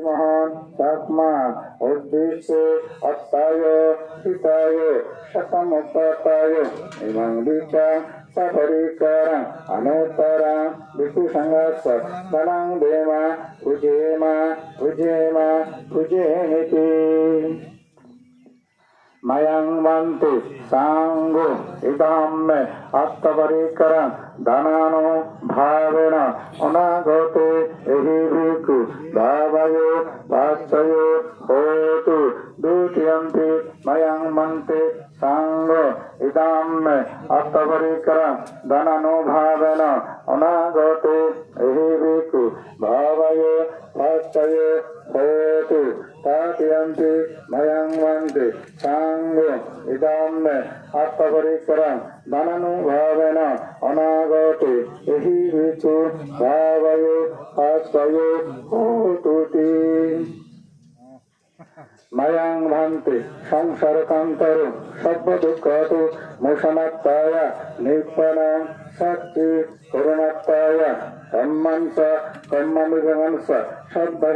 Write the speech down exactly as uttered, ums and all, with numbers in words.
Mahāsabrahmā uddisse atthāya hitāya saddhammapātāya imaṃ vītā saparikaraṃ anuttaraṃ bhikkhusaṅghassa dānaṃ dema, bhujema, bhujema, bhujemiti. Mayaṃ bhante saṅgho idampi atthaparikaraṃ dānānubhāvena anāgate ehi bhikkhu bhāvayo paccayo hotu. Dutiyampi mayaṃ bhante saṅgho idampi atthaparikaraṃ dānānubhāvena anāgate ehi bhikkhu bhāvayo paccayo hotu. Tatiyampi mayaṃ bhante saṅgho idampi atthaparikaraṃ dānānubhāvena anāgate ehi bhikkhu bhāvayo paccayo hotuti. Mayaṃ bhante saṃsārakantaṃ sabbadukkhadomanassāya nibbānasacchikaraṇatthāya dhammañca dhammanuyayañca sabba